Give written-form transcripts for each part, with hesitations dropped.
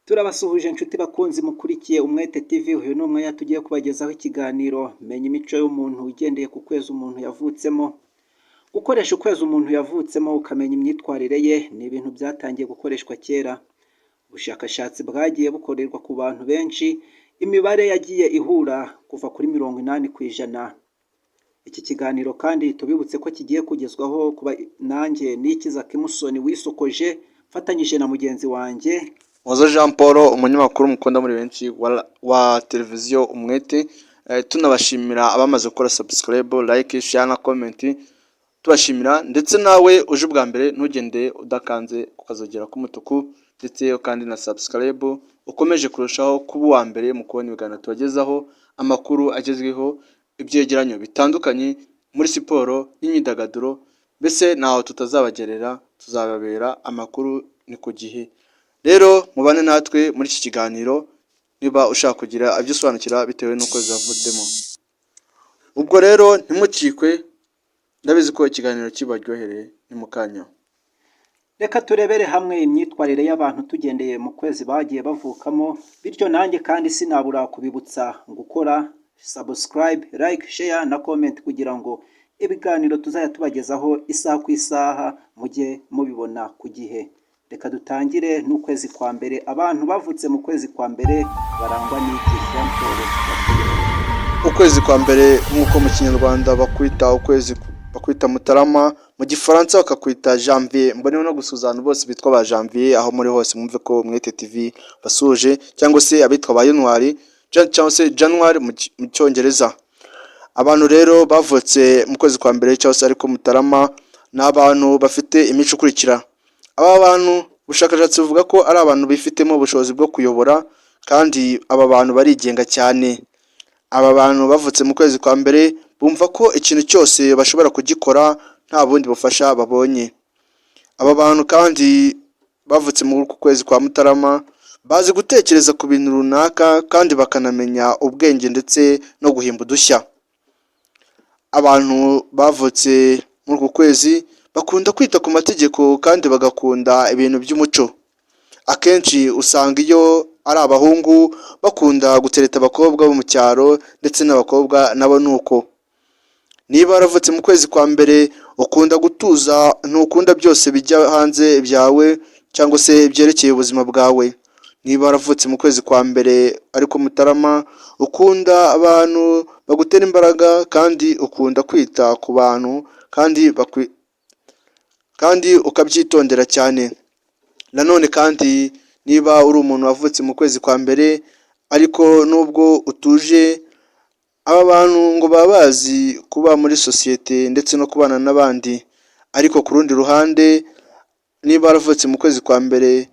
Turabasuhuje inshuti bakunzi mukurikiye Umwete TV. Uyu ni umwanya tugiye kubagezaho ikiganiro Menya imico y'umuntu ugendeye ku kwezi umuntu yavutsemo. Gukoresha ukwezi umuntu yavutsemo ukamenya imyitwarire ye ni ibintu byatangiye gukoreshwa kera. Ubushakashatsi bwagiye bukorerwa ku bantu benshi, imibare yagiye ihura kuva kuri 80%. Iki kiganiro kandi tubibutse ko kigiye kugezwaho kuba nanjye Nikiza Kimusoni wisokoje, mfatanyije na mugenzi wanjye Muhoza Jean Paul, umunyamakuru mukunda muri benshi wa televiziyo Umwete. Tunabashimira abamaze gukora subscribe, like, share na comment. Tubashimira ndetse nawe uje ubwa mbere, ntugende udakanze ukazogera k'umutuku ndetse kandi na subscribe, ukomeje kurushaho kuba uwa mbere mu kubona ibiganiro tubagezaho, amakuru agezweho, ibyegeranyo bitandukanye muri siporo n'imyidagaduro. Mbese ntaho tutazabagerera, tuzababera amakuru ni ku gihe. Rero mubane natwe muri iki kiganiro niba ushaka kugira ibyo usobanukira bitewe n'ukwezi wavutsemo. Ubwo rero ntimucikwe, ndabizi ko ikiganiro kibaryohereye. Ni mu kanya. Reka turebere hamwe imyitwarire y'abantu tugendeye mu kwezi bagiye bavukamo. Bityo nanjye kandi sinabura kubibutsa gukora subscribe, like, share na comment kugira ngo ibiganiro tuzajya tubagezaho isaha ku isaha mujye mubibona ku gihe. Reka dutangire n'ukwezi kwa mbere. Abantu bavutse mu kwezi kwa mbere barangwa n'iki? Jean Paul? Ukwezi kwa mbere, nk'uko mu Kinyarwanda bakwita ukwezi, bakwita Mutarama, mu Gifaransa bakakwita Janvier. Mboneyeho no gusuhuza abantu bose bitwa ba Janvier aho muri hose, mwumve ko Umwete TV basuhuje, cyangwa se abitwa ba January cyangwa se January mu Cyongereza. Abantu rero bavutse mu kwezi kwa mbere cyangwa se ariko Mutarama ni abantu bafite imico ikurikira. Aba bantu, ubushakashatsi buvuga ko ari abantu bifitemo ubushobozi bwo kuyobora, kandi aba bantu barigenga cyane. Aba bantu bavutse mu kwezi kwa mbere bumva ko ikintu cyose bashobora kugikora nta bundi bufasha babonye. Aba bantu kandi bavutse muri uku kwezi kwa Mutarama bazi gutekereza ku bintu runaka kandi bakanamenya ubwenge ndetse no guhimba udushya. Abantu bavutse muri uku kwezi bakunda kwita ku mategeko kandi bagakunda ibintu by'umuco. Akenshi usanga iyo ari abahungu bakunda gutereta abakobwa bo mu cyaro, ndetse n'abakobwa nabo ni uko. Niba waravutse mu kwezi kwa mbere, ukunda gutuza, ntukunda byose bijya hanze byawe cyangwa se byerekeye ubuzima bwawe. Niba waravutse mu kwezi kwa mbere ariko Mutarama, ukunda abantu bagutera imbaraga kandi ukunda kwita ku bantu kandi ukabyitondera cyane. Nanone kandi niba uri umuntu wavutse mu kwezi kwa mbere ariko nubwo utuje, aba bantu ngo baba bazi kuba muri sosiyete ndetse no kubana n'abandi. Ariko ku rundi ruhande, niba waravutse mu kwezi kwa mbere,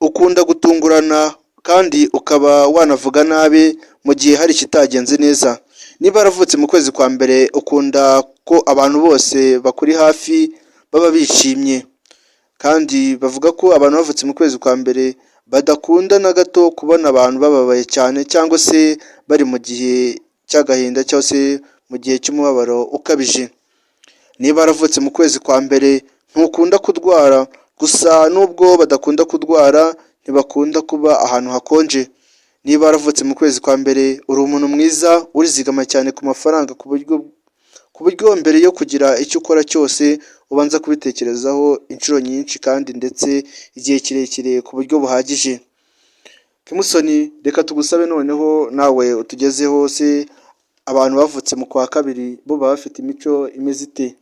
ukunda gutungurana kandi ukaba wanavuga nabi mu gihe hari ikitagenze neza. Niba waravutse mu kwezi kwa mbere, ukunda ko abantu bose bakuri hafi baba bishimye, kandi bavuga ko abantu bavutse mu kwezi kwa mbere badakunda na gato kubona abantu bababaye cyane cyangwa se bari mu gihe cy'agahinda cyangwa se mu gihe cy'umubabaro ukabije. Niba waravutse mu kwezi kwa mbere, ntukunda kurwara. Gusa nubwo badakunda kurwara, ntibakunda kuba ahantu hakonje. Niba waravutse mu kwezi kwa mbere, uri umuntu mwiza, urizigama cyane ku mafaranga ku buryo mbere yo kugira icyo ukora cyose ubanza kubitekerezaho inshuro nyinshi kandi ndetse igihe kirekire ku buryo buhagije. Kimusoni, reka tugusabe noneho nawe utugezeho se abantu bavutse mu kwa kabiri bo baba bafite imico imeze ite?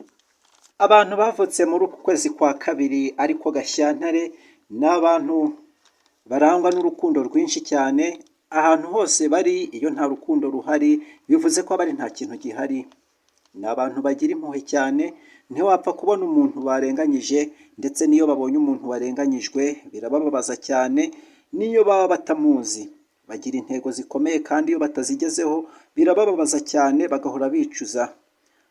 Abantu bavutse muri uku kwezi kwa kabiri ariko Gashyantare ni abantu barangwa n'urukundo rwinshi cyane. Ahantu hose bari, iyo nta rukundo ruhari bivuze ko aba ari nta kintu gihari. Ni abantu bagira impuhwe cyane, ntiwapfa kubona umuntu barenganyije, ndetse n'iyo babonye umuntu warenganyijwe birabababaza cyane n'iyo baba batamuzi. Bagira intego zikomeye kandi iyo batazigezeho birabababaza cyane, bagahora bicuza.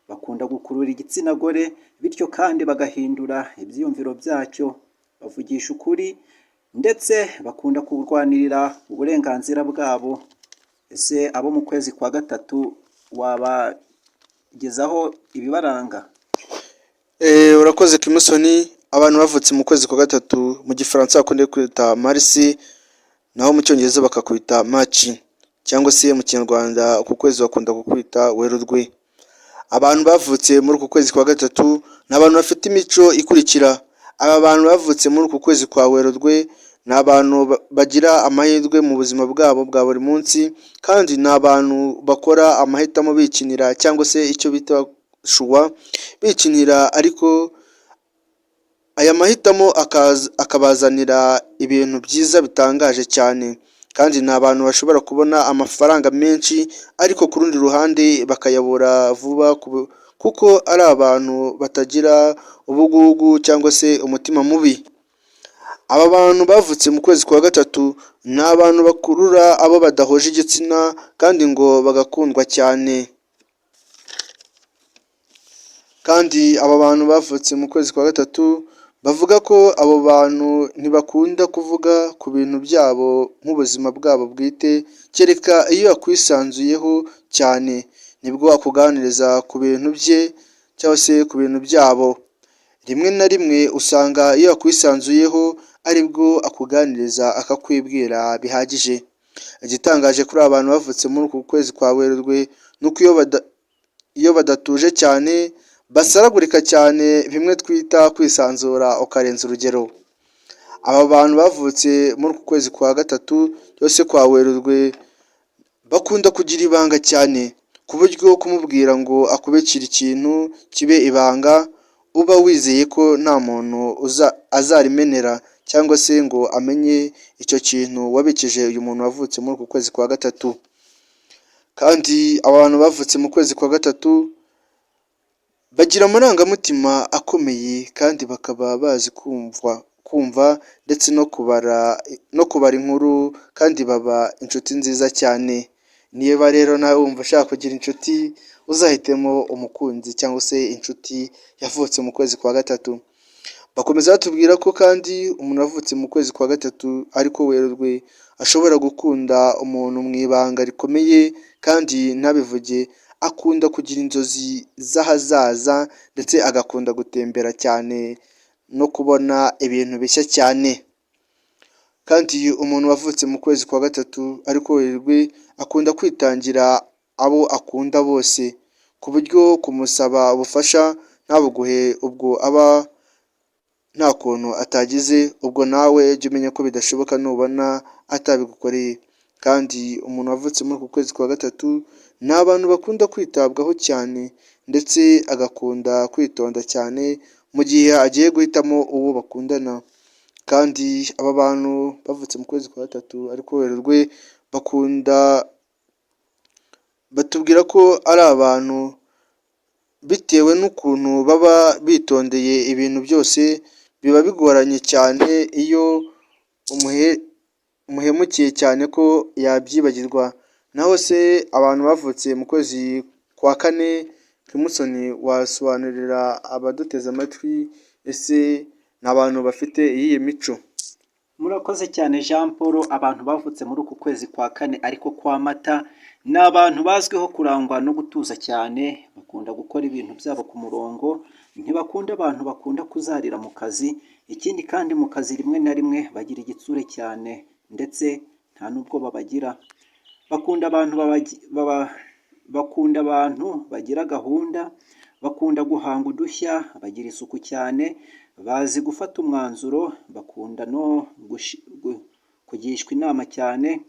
Bakunda gukurura igitsina gore, bityo kandi bagahindura ibyiyumviro byacyo. Bavugisha ukuri ndetse bakunda kurwanirira uburenganzira bwabo. Ese abo mu kwezi kwa gatatu wabagezaho ibibaranga? Urakoze Kimusoni. Abantu bavutse mu kwezi kwa gatatu, mu Gifaransa bakunda kwita mars, naho mu Cyongereza bakakwita March, cyangwa se mu Kinyarwanda uku kwezi bakunda kukwita Werurwe. Abantu bavutse muri uku kwezi kwa gatatu ni abantu bafite imico ikurikira: aba bantu bavutse muri uku kwezi kwa Werurwe ni abantu bagira amahirwe mu buzima bwabo bwa buri munsi, kandi ni abantu bakora amahitamo bikinira, cyangwa se icyo bita choix bikinira, ariko aya mahitamo akabazanira ibintu byiza bitangaje cyane. Kandi ni abantu bashobora kubona amafaranga menshi, ariko ku rundi ruhande bakayabura vuba, kuko ari abantu batagira ubugugu cyangwa se umutima mubi. Aba bantu bavutse mu kwezi kwa gatatu ni abantu bakurura abo badahuje igitsina, kandi ngo bagakundwa cyane. Kandi aba bantu bavutse mu kwezi kwa gatatu bavuga ko abo bantu ntibakunda kuvuga ku bintu byabo nk'ubuzima bwabo bwite, kereka iyo yakwisanzuyeho cyane, nibwo akuganiriza ku bintu bye cyangwa se ku bintu byabo. Rimwe na rimwe usanga iyo yakwisanzuyeho aribwo akuganiriza, akakwibwira bihagije. Igitangaje kuri aba bantu bavutse muri uku kwezi kwa Werurwe ni uko iyo badatuje cyane basaragurika cyane, bimwe twita kwisanzura ukarenza urugero. Aba bantu bavutse muri uku kwezi kwa gatatu cyangwa se kwa Werurwe bakunda kugira ibanga cyane, ku buryo kumubwira ngo akubikire ikintu kibe ibanga, uba wizeye ko nta muntu azarimenera cyangwa se ngo amenye icyo kintu wabikije uyu muntu wavutse muri uku kwezi kwa gatatu. Kandi abantu bavutse mu kwezi kwa gatatu bagira amarangamutima akomeye, kandi bakaba bazi kumva ndetse no kubara inkuru, kandi baba inshuti nziza cyane. Niba rero nawe wumva ushaka kugira inshuti, uzahitemo umukunzi cyangwa se inshuti yavutse mu kwezi kwa gatatu. Bakomeza batubwira ko kandi umuntu wavutse mu kwezi kwa gatatu, ariko Werurwe, ashobora gukunda umuntu mu ibanga rikomeye kandi ntabivuge. Akunda kugira inzozi z'ahazaza, ndetse agakunda gutembera cyane no kubona ibintu bishya cyane. Kandi umuntu wavutse mu kwezi kwa gatatu, ariko Werurwe, akunda kwitangira abo akunda bose, ku buryo kumusaba ubufasha ntabuguhe ubwo aba nta kuntu atagize. Ubwo nawe jya umenya ko bidashoboka nubona atabigukoreye. Kandi umuntu wavutse muri uku kwezi kwa gatatu ni abantu bakunda kwitabwaho cyane, ndetse agakunda kwitonda cyane mu gihe agiye guhitamo uwo bakundana. Kandi aba bantu bavutse mu kwezi kwa gatatu, ariko Werurwe, bakunda batubwira ko ari abantu, bitewe n'ukuntu baba bitondeye ibintu byose, biba bigoranye cyane iyo umuhemukiye cyane ko yabyibagirwa. Naho se abantu bavutse mu kwezi kwa kane, Kimusoni, wasobanurira abaduteze amatwi, ese ni abantu bafite iyihe mico? Murakoze cyane, Jean Paul. Abantu bavutse muri uku kwezi kwa kane, ariko kwa Mata, ni abantu bazwiho kurangwa no gutuza cyane. Bakunda gukora ibintu byabo ku murongo, ntibakunda abantu bakunda kuzarira mu kazi. Ikindi kandi, mu kazi rimwe na rimwe bagira igitsure cyane, ndetse nta n'ubwoba bagira. Bakunda abantu bagira gahunda, bakunda guhanga udushya, bagira isuku cyane, bazi gufata umwanzuro, bakunda no kugishwa inama cyane,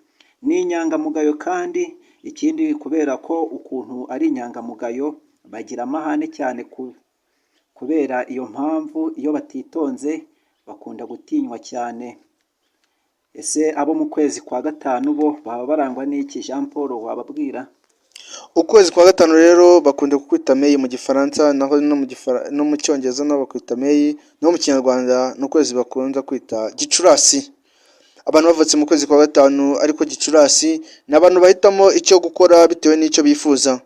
ni inyangamugayo. Kandi ikindi, kubera ko ukuntu ari inyangamugayo, bagira amahane cyane. Kubera iyo mpamvu, iyo batitonze bakunda gutinywa cyane. Ese abo mu kwezi kwa gatanu bo baba barangwa n'iki, Jean Paul, wababwira? Ukwezi kwa gatanu rero bakunda kukwita mai mu Gifaransa, naho no mu Cyongereza naho bakwita May, naho mu Kinyarwanda ni ukwezi bakunda kwita Gicurasi. Abantu bavutse mu kwezi kwa gatanu, ariko Gicurasi, ni abantu bahitamo icyo gukora bitewe n'icyo bifuza.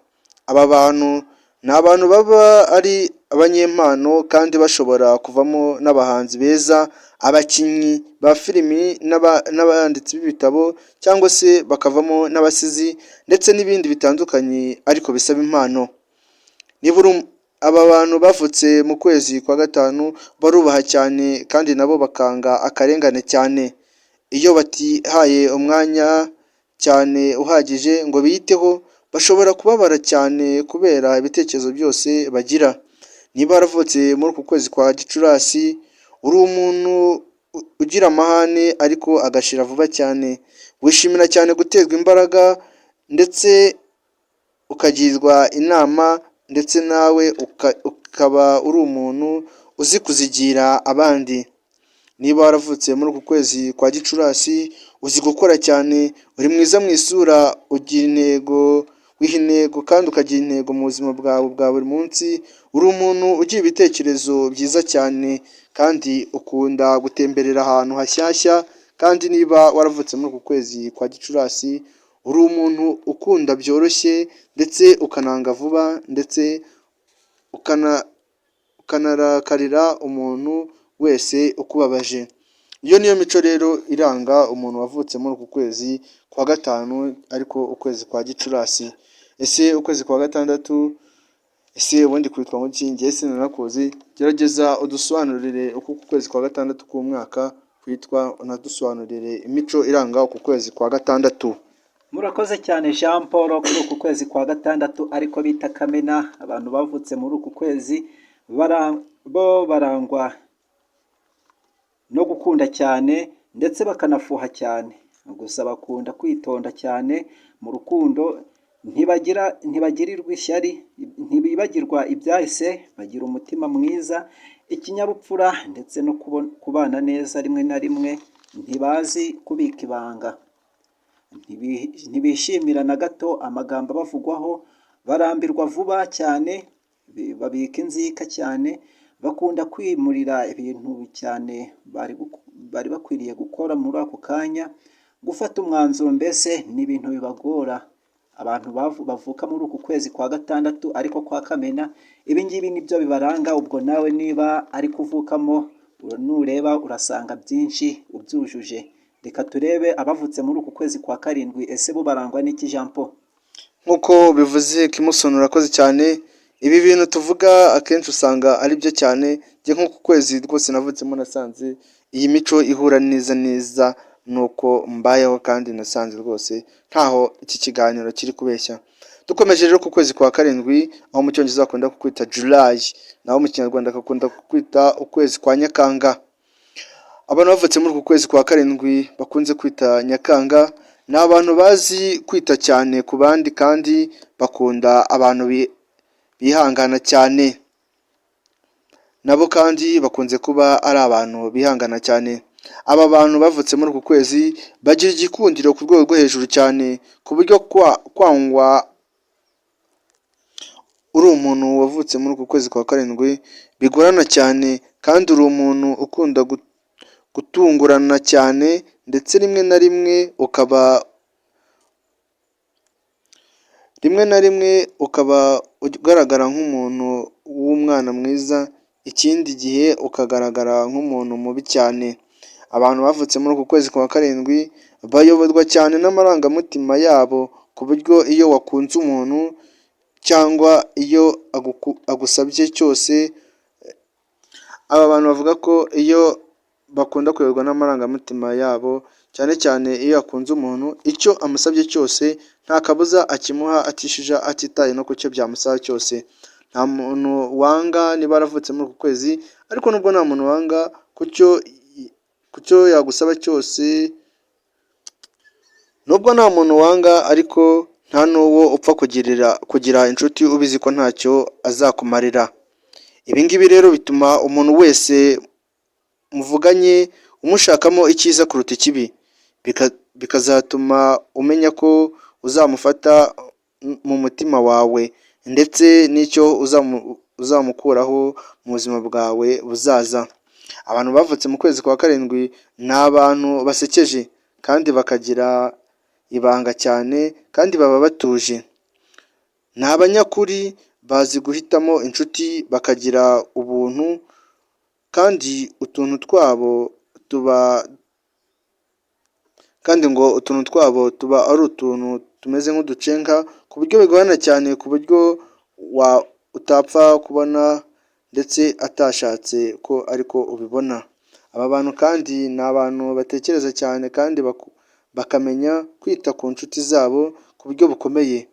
Aba bantu ni abantu baba ari abanyempano, kandi bashobora kuvamo n'abahanzi beza, abakinnyi ba filimi n'abanditsi b'ibitabo, cyangwa se bakavamo n'abasizi ndetse n'ibindi bitandukanye, ariko bisaba impano. Niba uri Aba bantu bavutse mu kwezi kwa gatanu barubaha cyane kandi nabo bakanga akarengane cyane. Iyo batihaye umwanya cyane uhagije ngo biyiteho, bashobora kubabara cyane kubera ibitekerezo byose bagira. Niba waravutse muri uku kwezi kwa Gicurasi, uri umuntu ugira amahane ariko agashira vuba cyane. Wishimira cyane guterwa imbaraga ndetse ukagirwa inama ndetse nawe ukaba uri umuntu uzi kuzigira abandi. Niba waravutse muri uku kwezi kwa Gicurasi, uzi gukora cyane, uri mwiza mu isura, ugira intego, wiha intego kandi ukagira intego mu buzima bwawe bwa buri munsi, uri umuntu ugira ibitekerezo byiza cyane kandi ukunda gutemberera ahantu hashyashya, kandi niba waravutse muri uku kwezi kwa Gicurasi, uri umuntu ukunda byoroshye ndetse ukananga vuba ndetse ukanarakarira umuntu wese ukubabaje. Iyo niyo mico rero iranga umuntu wavutse muri uku kwezi kwa gatanu ariko ukwezi kwa Gicurasi. Ese ukwezi kwa gatandatu, ese ubundi kwitwa ngo iki? Njye sinanakuzi, gerageza udusobanurire uko uku kwezi kwa gatandatu k'umwaka kwitwa, unadusobanurire imico iranga uku kwezi kwa gatandatu. Murakoze cyane Jean Paul. Kuri uku kwezi kwa gatandatu ariko bita Kamena, abantu bavutse muri uku kwezi bo barangwa no gukunda cyane ndetse bakanafuha cyane, gusa bakunda kwitonda cyane mu rukundo, ntibagirirwa ishyari, ntibibagirwa ibyahise, bagira umutima mwiza, ikinyabupfura ndetse no kubana neza. Rimwe na rimwe ntibazi kubika ibanga, ntibishimira na gato amagambo abavugwaho, barambirwa vuba cyane, babika inzika cyane, bakunda kwimurira ibintu cyane bari bakwiriye gukora muri ako kanya, gufata umwanzuro mbese ni ibintu bibagora. Abantu bavuka muri uku kwezi kwa gatandatu ariko kwa Kamena, ibi ngibi nibyo bibaranga. Ubwo nawe niba ari kuvukamo, nureba urasanga byinshi ubyujuje. Reka turebe abavutse muri uku kwezi kwa karindwi, ese bo barangwa n'iki, Jean Paul? Nk'uko bivuze Kimusoni, urakoze cyane. Ibi bintu tuvuga akenshi usanga ari byo cyane. Njye nk'uku kwezi rwose navutsemo nasanze iyi mico ihura neza neza nuko mbayeho, kandi nasanze rwose ntaho iki kiganiro kiri kubeshya. Dukomeje rero ku kwezi kwa karindwi, aho mu Cyongereza bakunda kukwita July, naho mu Kinyarwanda bakunda kukwita ukwezi kwa Nyakanga. Abantu bavutse muri uku kwezi kwa karindwi bakunze kwita Nyakanga ni abantu bazi kwita cyane ku bandi kandi bakunda abantu bihangana cyane. Nabo kandi bakunze kuba ari abantu bihangana cyane. Aba bantu bavutse muri uku kwezi bagira igikundiro ku rwego rwo hejuru cyane, ku buryo kwangwa uri umuntu wavutse muri uku kwezi kwa karindwi bigorana cyane, kandi uri umuntu ukunda gutungurana cyane, ndetse rimwe na rimwe ukaba ugaragara nk'umuntu w'umwana mwiza, ikindi gihe ukagaragara nk'umuntu mubi cyane. Abantu bavutse muri uku kwezi kwa karindwi bayoborwa cyane n'amarangamutima yabo, ku buryo iyo wakunze umuntu cyangwa iyo agusabye cyose, aba bantu bavuga ko iyo bakunda kuyoborwa n'amarangamutima yabo, cyane cyane iyo yakunze umuntu, icyo amusabye cyose nta kabuza akimuha atishisha, atitaye no ku cyo byamusaba cyose. Nta muntu wanga niba yaravutse muri uku kwezi, ariko nubwo nta muntu wanga ku cyo yagusaba cyose, nubwo nta muntu wanga ariko nta n'uwo upfa kugirira kugira inshuti ubizi ko ntacyo azakumarira. Ibi ngibi rero bituma umuntu wese muvuganye umushakamo icyiza kuruta ikibi, bikazatuma umenya ko uzamufata mu mutima wawe ndetse n'icyo uzamukuraho mu buzima bwawe buzaza. Abantu bavutse mu kwezi kwa karindwi ni abantu basekeje kandi bakagira ibanga cyane kandi baba batuje. Ni abanyakuri, bazi guhitamo inshuti, bakagira ubuntu kandi utuntu twabo tuba kandi ngo utuntu twabo tuba ari utuntu tumeze nk'uducenga, ku buryo bigorana cyane ku buryo utapfa kubona ndetse atashatse ko ariko ubibona. Aba bantu kandi ni abantu batekereza cyane kandi bakamenya kwita ku nshuti zabo ku buryo bukomeye.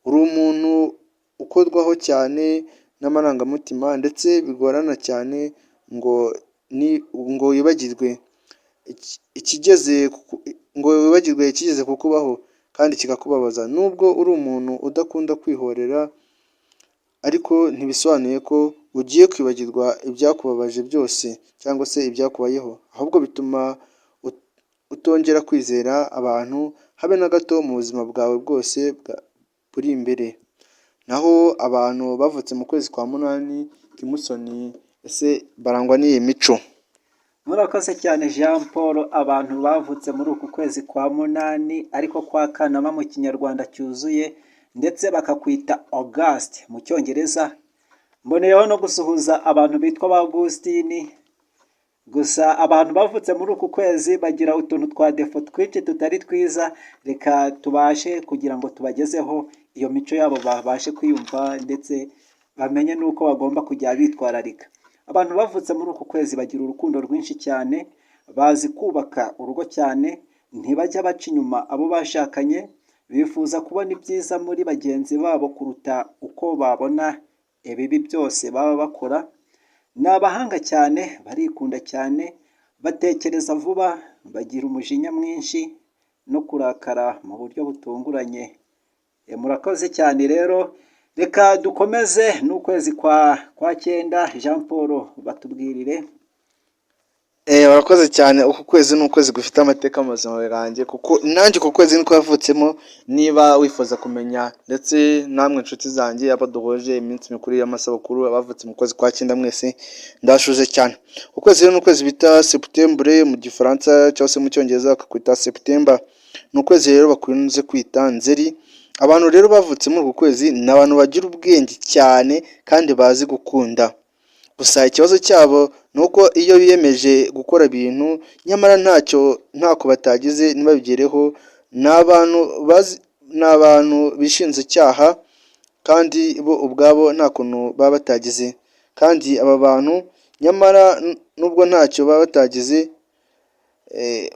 Uri umuntu ukorwaho cyane n'amarangamutima ndetse bigorana cyane ngo wibagirwe ikigeze, ngo wibagirwe ikigeze kukubaho kandi kikakubabaza. Nubwo uri umuntu udakunda kwihorera, ariko ntibisobanuye ko ugiye kwibagirwa ibyakubabaje byose cyangwa se ibyakubayeho, ahubwo bituma utongera kwizera abantu habe na gato mu buzima bwawe bwose buri imbere. Naho abantu bavutse mu kwezi kwa munani, Kimusoni, ese barangwa n'iyi mico? Murakoze cyane Jean Paul. Abantu bavutse muri uku kwezi kwa munani, ariko kwa Kanama mu Kinyarwanda cyuzuye, ndetse bakakwita August mu Cyongereza. Mboneyeho no gusuhuza abantu bitwa ba Augustine. Gusa abantu bavutse muri uku kwezi bagira utuntu twa défauts twinshi tutari twiza. Reka tubashe kugira ngo tubagezeho iyo mico yabo, babashe kwiyumva ndetse bamenye n'uko bagomba kujya bitwararika. Abantu bavutse muri uku kwezi bagira urukundo rwinshi cyane, bazi kubaka urugo cyane, ntibajya baca inyuma abo bashakanye, bifuza kubona ibyiza muri bagenzi babo kuruta uko babona ibibi byose baba bakora. Ni abahanga cyane, barikunda cyane, batekereza vuba, bagira umujinya mwinshi no kurakara mu buryo butunguranye. Murakoze cyane rero, reka dukomeze n'ukwezi kwa cyenda. Jean Paul, batubwirire. Urakoze cyane. Uku kwezi ni ukwezi gufite amateka mu buzima bwanjye, kuko nanjye uku kwezi niko yavutsemo. Niba wifuza kumenya, ndetse namwe inshuti zanjye, abo duhuje iminsi mikuru y'amasabukuru, abavutse mu kwezi kwa cyenda mwese ndabasuhuje cyane. Ukwezi rero ni ukwezi bita septembre mu Gifaransa, cyangwa se mu Cyongereza bakakwita September. Ni ukwezi rero bakunze kwita Nzeri. Abantu rero bavutse muri uku kwezi ni abantu bagira ubwenge cyane kandi bazi gukunda. Gusa ikibazo cyabo ni uko iyo biyemeje gukora ibintu, nyamara ntacyo ntako batagize ntibabigereho. Ni abantu bazi, ni abantu bishinze icyaha kandi bo ubwabo nta kuntu baba batagize. Kandi aba bantu nyamara nubwo ntacyo baba batagize,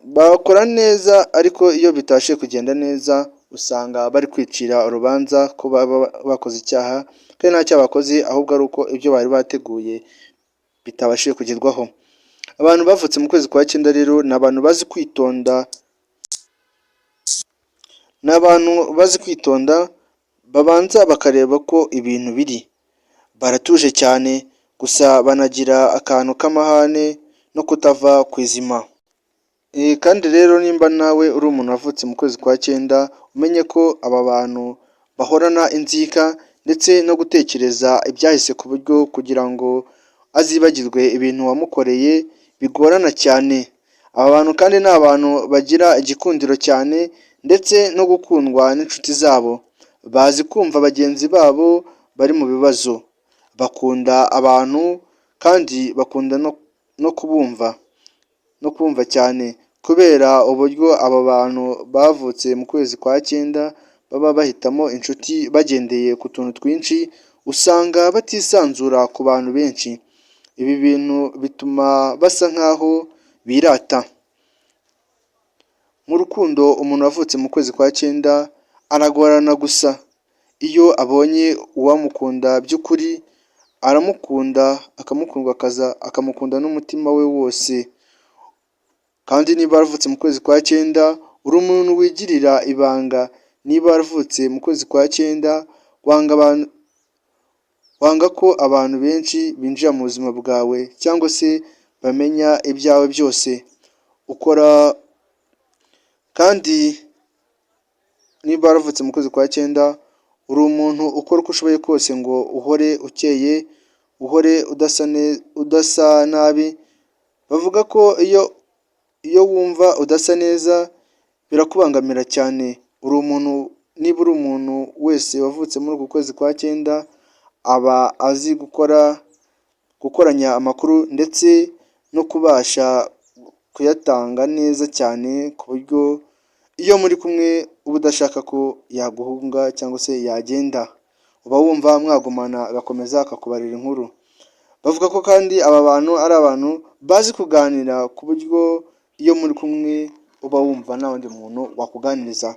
bakora neza, ariko iyo bitabashije kugenda neza usanga bari kwicira urubanza ko baba bakoze icyaha kandi nta cyaha bakoze, ahubwo ari uko ibyo bari bateguye bitabashije kugerwaho. Abantu bavutse mu kwezi kwa cyenda rero ni abantu bazi kwitonda, ni abantu bazi kwitonda, babanza bakareba ko ibintu biri. Baratuje cyane, gusa banagira akantu k'amahane no kutava ku izima. Kandi rero nimba nawe uri umuntu wavutse mu kwezi kwa cyenda, umenye ko aba bantu bahorana inzika ndetse no gutekereza ibyahise, ku buryo kugira ngo azibagirwe ibintu wamukoreye bigorana cyane. Aba bantu kandi ni abantu bagira igikundiro cyane ndetse no gukundwa n'inshuti zabo. Bazi kumva bagenzi babo bari mu bibazo, bakunda abantu kandi bakunda no kubumva cyane. Kubera uburyo aba bantu bavutse mu kwezi kwa cyenda baba bahitamo inshuti bagendeye ku tuntu twinshi, usanga batisanzura ku bantu benshi. Ibi bintu bituma basa nkaho birata. Mu rukundo, umuntu wavutse mu kwezi kwa cyenda aragorana, gusa iyo abonye uwamukunda by'ukuri aramukunda, akamukundwakaza, akamukunda n'umutima we wose. Kandi niba waravutse mu kwezi kwa cyenda, uri umuntu wigirira ibanga. Niba waravutse mu kwezi kwa cyenda, wanga ko abantu benshi binjira mu buzima bwawe cyangwa se bamenya ibyawe byose ukora. Kandi niba waravutse mu kwezi kwa cyenda, uri umuntu ukora uko ushoboye kose ngo uhore ukeye, uhore udasa nabi. Bavuga ko iyo wumva udasa neza birakubangamira cyane. Uri umuntu, niba uri umuntu wese wavutse muri uku kwezi kwa cyenda, aba azi gukora, gukoranya amakuru ndetse no kubasha kuyatanga neza cyane, ku buryo iyo muri kumwe uba udashaka ko yaguhunga cyangwa se yagenda. Uba wumva mwagumana agakomeza akakubarira inkuru. Bavuga ko kandi aba bantu ari abantu bazi kuganira, ku buryo iyo muri kumwe uba wumva nta wundi muntu wakuganiriza.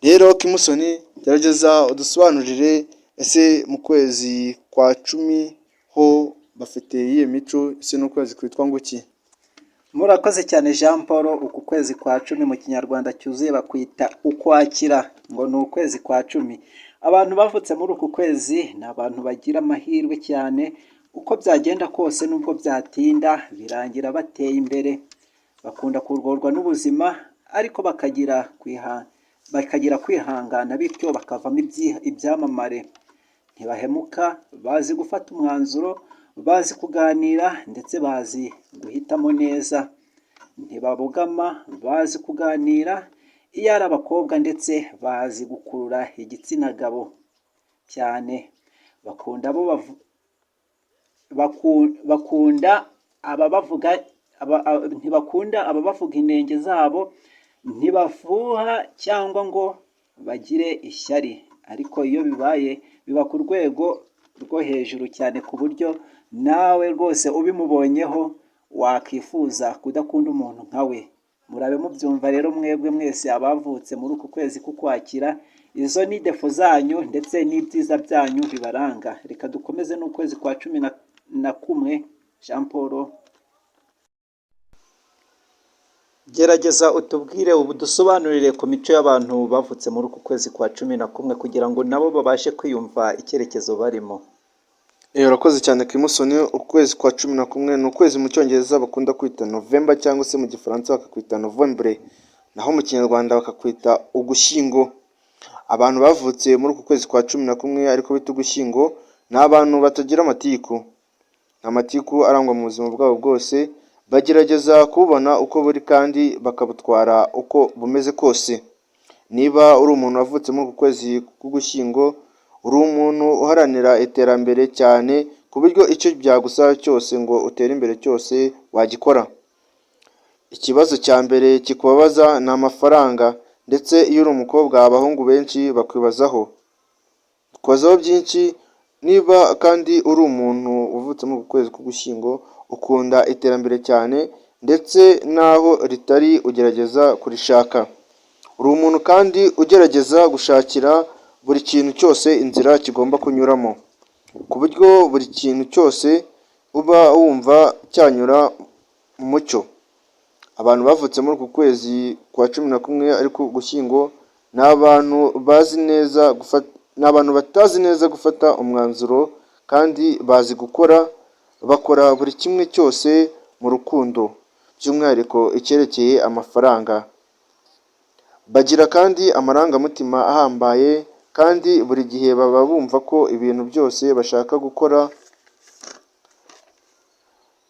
Rero Kimusoni, gerageza udusobanurire: ese mu kwezi kwa 10 ho bafite iyihe mico? Ese ni ukwezi kwitwa ngo iki? Murakoze cyane, Jean Paul. Uku kwezi kwa 10 mu Kinyarwanda cyuzuye bakwita Ukwakira, ngo ni ukwezi kwa 10. Abantu bavutse muri uku kwezi ni abantu bagira amahirwe cyane. Uko byagenda kose, nubwo byatinda, birangira bateye imbere. Bakunda kugorwa n'ubuzima, ariko bakagira kwihangana, bityo bakavamo ibyamamare. Ntibahemuka, bazi gufata umwanzuro, bazi kuganira, ndetse bazi guhitamo neza. Ntibabogama, bazi kuganira iyo ari abakobwa, ndetse bazi gukurura igitsina gabo cyane. Bakunda abo bakunda ababavuga, ntibakunda ababavuga inenge zabo, ntibafuha cyangwa ngo bagire ishyari, ariko iyo bibaye biba ku rwego rwo hejuru cyane, ku buryo nawe rwose ubimubonyeho wakwifuza kudakunda umuntu nka we. Murabe mubyumva rero, mwebwe mwese abavutse muri uku kwezi k'Ukwakira, izo ni défauts zanyu ndetse n'ibyiza byanyu bibaranga. Reka dukomeze n'ukwezi kwa 11, Jean Paul. Gerageza utubwire ubu, dusobanurire ku mico y'abantu bavutse muri uku kwezi kwa 11, kugira ngo nabo babashe kwiyumva icyerekezo barimo. Urakoze cyane, Kimusoni. Ukwezi kwa 11 ni ukwezi mu Cyongereza bakunda kwita November, cyangwa se mu Gifaransa bakakwita Novembre, naho mu Kinyarwanda bakakwita Ugushyingo. Abantu bavutse muri uku kwezi kwa 11, ariko bita Ugushyingo, ni abantu batagira amatiku. Nta matiku arangwa mu buzima bwabo bwose. Bagerageza kububona uko buri kandi bakabutwara uko bumeze kose. Niba uri umuntu wavutse muri uku kwezi k'Ugushyingo, uri umuntu uharanira iterambere cyane, ku buryo icyo byagusaba cyose ngo utere imbere cyose wagikora. Ikibazo cya mbere kikubabaza ni amafaranga, ndetse iyo uri umukobwa abahungu benshi bakwibazaho byinshi. Niba kandi uri umuntu wavutse muri uku kwezi k'Ugushyingo, ukunda iterambere cyane, ndetse n'aho ritari ugerageza kurishaka. Uri umuntu kandi ugerageza gushakira buri kintu cyose inzira kigomba kunyuramo, ku buryo buri kintu cyose uba wumva cyanyura mu mucyo. Abantu bavutse muri uku kwezi kwa 11, ariko Ugushyingo, ni abantu bazi neza gufata, ni abantu batazi neza gufata umwanzuro, kandi bazi gukora. Bakora buri kimwe cyose mu rukundo, by'umwihariko icyerekeye amafaranga. Bagira kandi amarangamutima ahambaye, kandi buri gihe baba bumva ko ibintu byose bashaka gukora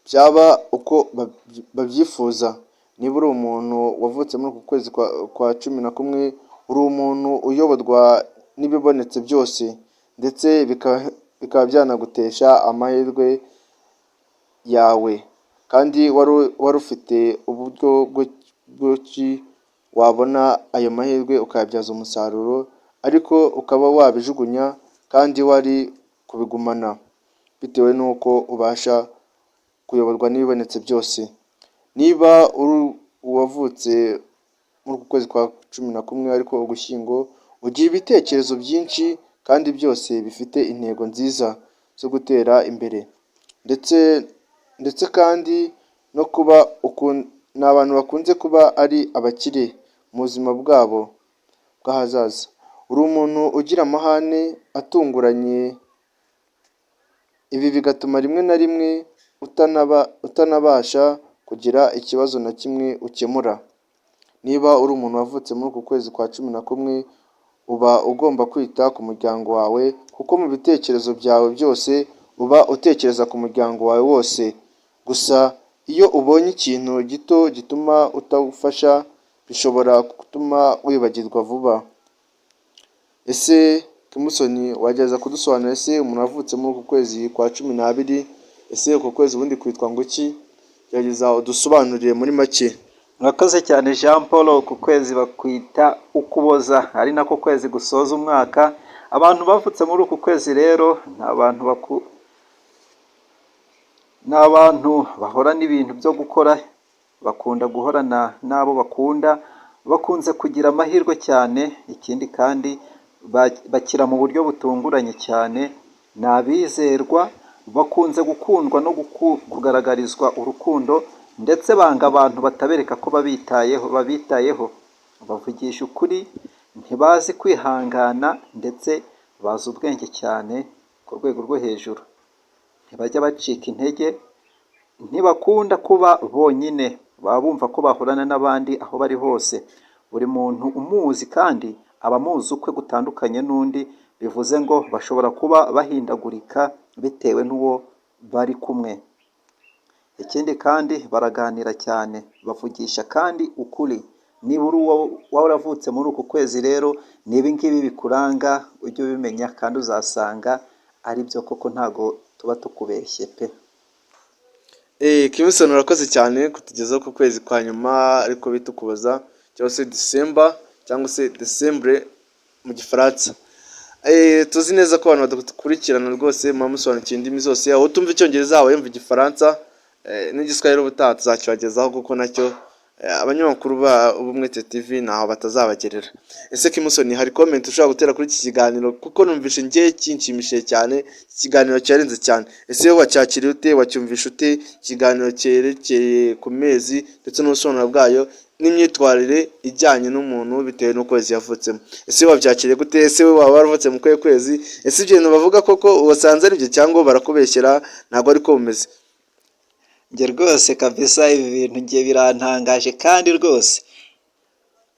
byaba uko babyifuza. Niba uri umuntu wavutse muri uku kwezi kwa 11, uri umuntu uyoborwa n'ibibonetse byose, ndetse bikaba byanagutesha amahirwe yawe, kandi wari ufite uburyo bwo wabona ayo mahirwe ukayabyaza umusaruro, ariko ukaba wabijugunya kandi wari kubigumana, bitewe n'uko ubasha kuyoborwa n'ibibonetse byose. Niba uri uwavutse muri uku kwezi kwa 11, ariko Ugushyingo, ugira ibitekerezo byinshi kandi byose bifite intego nziza zo gutera imbere, ndetse kandi no kuba ni abantu bakunze kuba ari abakire mu buzima bwabo bw'ahazaza. Uri umuntu ugira amahane atunguranye, ibi bigatuma rimwe na rimwe utanabasha kugira ikibazo na kimwe ukemura. Niba uri umuntu wavutse muri uku kwezi kwa 11, uba ugomba kwita ku muryango wawe, kuko mu bitekerezo byawe byose uba utekereza ku muryango wawe wose. Gusa iyo ubonye ikintu gito gituma utawufasha, bishobora gutuma wibagirwa vuba. Ese Kimusoni, wagerageza kudusobanurira, ese umuntu wavutse muri uku kwezi kwa 12, ese uku kwezi ubundi kwitwa ngo iki? Gerageza udusobanurire muri make. Murakoze cyane, Jean Paul. Ku kwezi bakwita Ukuboza, ari nako kwezi gusoza umwaka. Abantu bavutse muri uku kwezi rero ni abantu bahorana ibintu byo gukora, bakunda guhorana n'abo bakunda, bakunze kugira amahirwe cyane, ikindi kandi bakira mu buryo butunguranye cyane, ni abizerwa, bakunze gukundwa no kugaragarizwa urukundo, ndetse banga abantu batabereka ko babitayeho, bavugisha ukuri, ntibazi kwihangana ndetse bazi ubwenge cyane ku rwego rwo hejuru, ntibajya bacika intege, ntibakunda kuba bonyine, baba bumva ko bahorana n'abandi aho bari hose, buri muntu umuzi kandi aba amuzi ukwe gutandukanye n'undi, bivuze ngo bashobora kuba bahindagurika bitewe n'uwo bari kumwe. Ikindi kandi baraganira cyane, bavugisha kandi ukuri, niba uri uwo waravutse muri uku kwezi rero ni ibi ngibi bikuranga, ujye ubimenya kandi uzasanga ari byo koko, ntago tuba tukubeshye pe. Kimusoni, urakoze cyane kutugezaho ku kwezi kwa nyuma, ariko bita Ukuboza cyangwa se December cyangwa se Décembre mu Gifaransa. Tuzi neza ko abantu badukurikirana rwose muba musobanukiwe indimi zose, aho utumva Icyongereza aba yumva Igifaransa, n'Igiswahili ubutaha tuzakibagezaho kuko nacyo abanyamakuru ba Ubumwete TV ntaho batazabagerera. Ese Kimusoni, hari comment ushobora gutera kuri iki kiganiro? Kuko numvishe njye kinshimishije cyane, iki kiganiro cyarenze cyane. Ese wowe wacyakiriye ute? Wacyumvishe ute? Ikiganiro cyerekeye ku mezi ndetse n'ubusobanuro bwayo n'imyitwarire ijyanye n'umuntu bitewe n'ukwezi yavutsemo. Ese wabyakiriye gute? Ese wowe waba waravutse mu kuhe kwezi? Ese ibyo bintu bavuga koko wasanze ari byo cyangwa barakubeshyera, ntabwo ariko bimeze? Njye rwose kabisa ibi bintu njye birantangaje, kandi rwose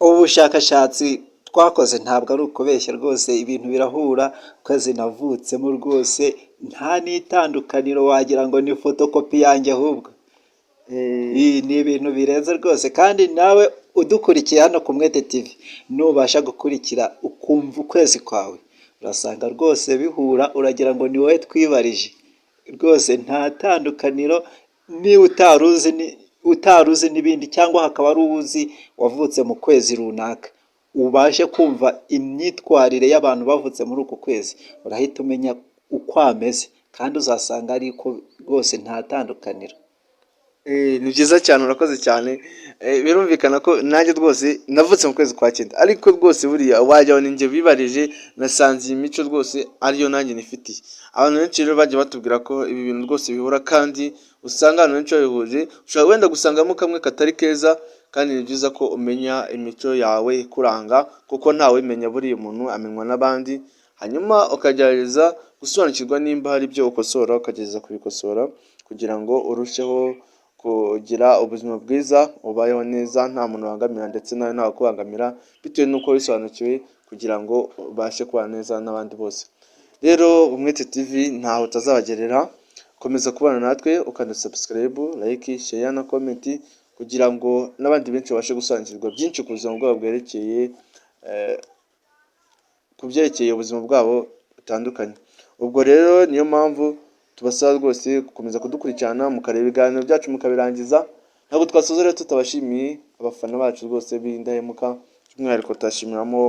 ubu bushakashatsi twakoze ntabwo ari ukubeshya rwose, ibintu birahura, ukwezi navutsemo rwose nta n'itandukaniro, wagira ngo ni fotokopi yanjye ahubwo. Ni ibintu birenze rwose, kandi nawe udukurikiye hano ku Mwete TV, nubasha gukurikira ukumva ukwezi kwawe, urasanga rwose bihura, uragira ngo ni wowe twibarije. Rwose nta tandukaniro, niba utari uzi n'ibindi cyangwa hakaba ari uzi wavutse mu kwezi runaka, ubashe kumva imyitwarire y'abantu bavutse muri uku kwezi, urahita umenya uko ameze kandi uzasanga ariko rwose nta tandukaniro. Ni byiza cyane, urakoze cyane. Birumvikana ko nanjye rwose navutse mu kwezi kwa cyenda, ariko rwose buriya wajya ni njye bibarije, nasanze iyi mico rwose ariyo nanjye nifitiye. Abantu benshi rero bagiye batubwira ko ibi bintu rwose bihura, kandi usanga abantu benshi babihuje, ushobora wenda gusangamo kamwe katari keza, kandi ni byiza ko umenya imico yawe ikuranga, kuko ntawimenya, buriya umuntu amenywa n'abandi, hanyuma ukagerageza gusobanukirwa nimba hari ibyo ukosora, ukagerageza kubikosora kugira ngo urusheho kugira ubuzima bwiza, ubayeho neza nta muntu ubangamira ndetse nawe ntawe ukubangamira, bitewe n'uko wisobanukiwe, kugira ngo ubashe kubana neza n'abandi bose. Rero Umwete TV ntaho utazabagerera, komeza kubana natwe ukanda subscribe, like, share na comment, kugira ngo n'abandi benshi babashe gusobanukirwa byinshi ku buzima bwabo bwerekeye ku byerekeye ubuzima bwabo butandukanye. Ubwo rero niyo mpamvu tubasaba rwose gukomeza kudukurikirana, mukareba ibiganiro byacu mukabirangiza. Ntabwo twasoza rero tutabashimiye abafana bacu rwose b'indahemuka, by'umwihariko turashimiramo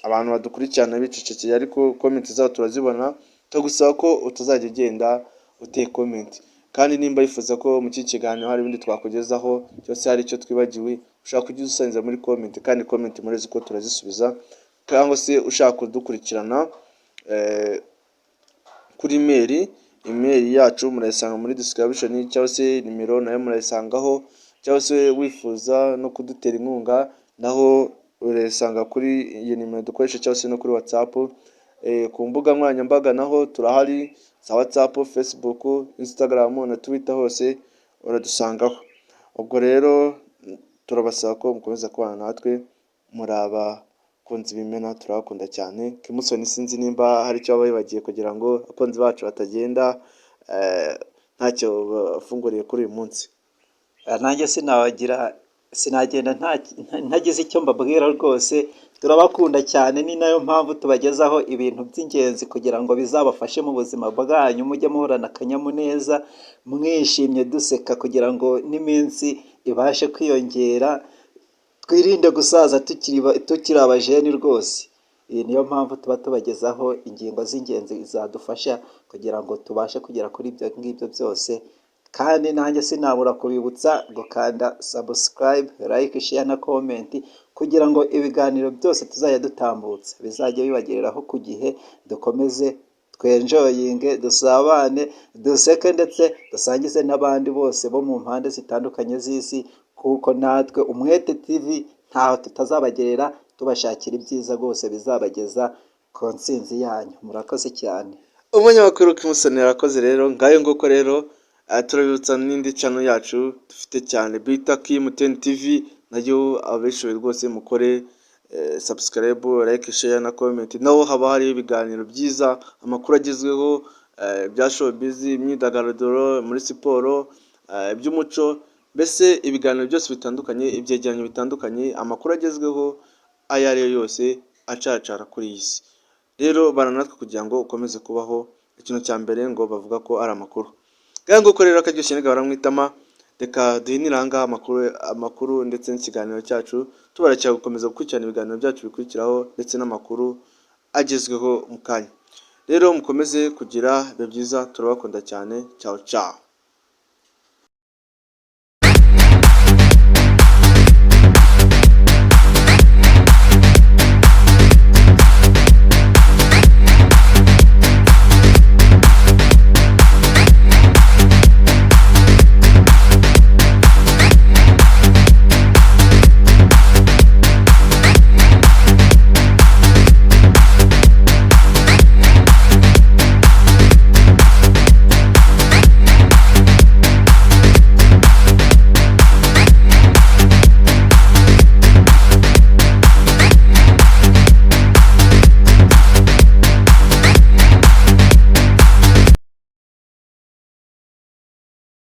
abantu badukurikirana bicecekeye, ariko comment zabo turazibona. Turagusaba ko utazajya ugenda uteye comment, kandi nimba wifuza ko mu iki kiganiro hari ibindi twakugezaho cyose, hari icyo twibagiwe, ushobora kujya udusangiza muri comment, kandi comment murazi ko turazisubiza, cyangwa se ushaka kudukurikirana kuri email yacu murayisanga muri description, cyangwa se nimero nayo murayisangaho, cyangwa se wifuza no kudutera inkunga naho urayisanga kuri iyo nimero dukoresha, cyangwa se no kuri WhatsApp. Ku mbuga nkoranyambaga naho turahari, za WhatsApp, Facebook, Instagram na Twitter, hose uradusangaho. Ubwo rero turabasaba ko mukomeza kubana natwe, muri abakunzi b'Imena, turabakunda cyane. Kimusoni, sinzi nimba hari icyo waba wibagiwe kugira ngo abakunzi bacu batagenda ntacyo bafunguriye kuri uyu munsi. Nanjye sinabagira sinagenda ntagize icyo mbabwira rwose, turabakunda cyane, ni nayo mpamvu tubagezaho ibintu by'ingenzi kugira ngo bizabafashe mu buzima bwanyu, mujye muhorana akanyamuneza, mwishimye, duseka, kugira ngo n'iminsi ibashe kwiyongera, twirinde gusaza tukiri abajeni rwose. Iyi niyo mpamvu tuba tubagezaho ingingo z'ingenzi zadufasha kugira ngo tubashe kugera kuri ibyo ngibyo byose. Kandi nanjye sinabura kubibutsa gukanda subscribe, like, share na comment, kugira ngo ibiganiro byose tuzajya dutambutsa bizajye bibagereraho ku gihe. Dukomeze twenjoyinge, dusabane, duseke, ndetse dusangize n'abandi bose bo mu mpande zitandukanye z'isi, kuko natwe Umwete TV ntaho tutazabagerera tubashakira ibyiza rwose bizabageza ku ntsinzi yanyu. Murakoze cyane. Umunyamakuru Kimusoni arakoze. Rero ngayo nguko. Rero turabibutsa n'indi channel yacu dufite cyane bita Kim 10 TV, nayo ababishoboye rwose mukore subscribe, like, share na comment. Naho haba hari ibiganiro byiza, amakuru agezweho, bya showbiz, imyidagaduro, muri siporo, iby'umuco, mbese ibiganiro byose bitandukanye, ibyegeranyo bitandukanye, amakuru agezweho ayo ari yo yose acacara kuri iyi si. Rero bana natwe kugira ngo ukomeze kubaho. Ikintu cya mbere ngo bavuga ko ari amakuru. Ngaho nguko rero, akaryoshye ntigahora mu itama. Reka duhinire aha ngaha amakuru ndetse n'ikiganiro cyacu, tubarekera gukomeza gukurikirana ibiganiro byacu bikurikiraho ndetse n'amakuru agezweho mu kanya. Rero mukomeze kugira ibihe byiza, turabakunda cyane. Ciao ciao.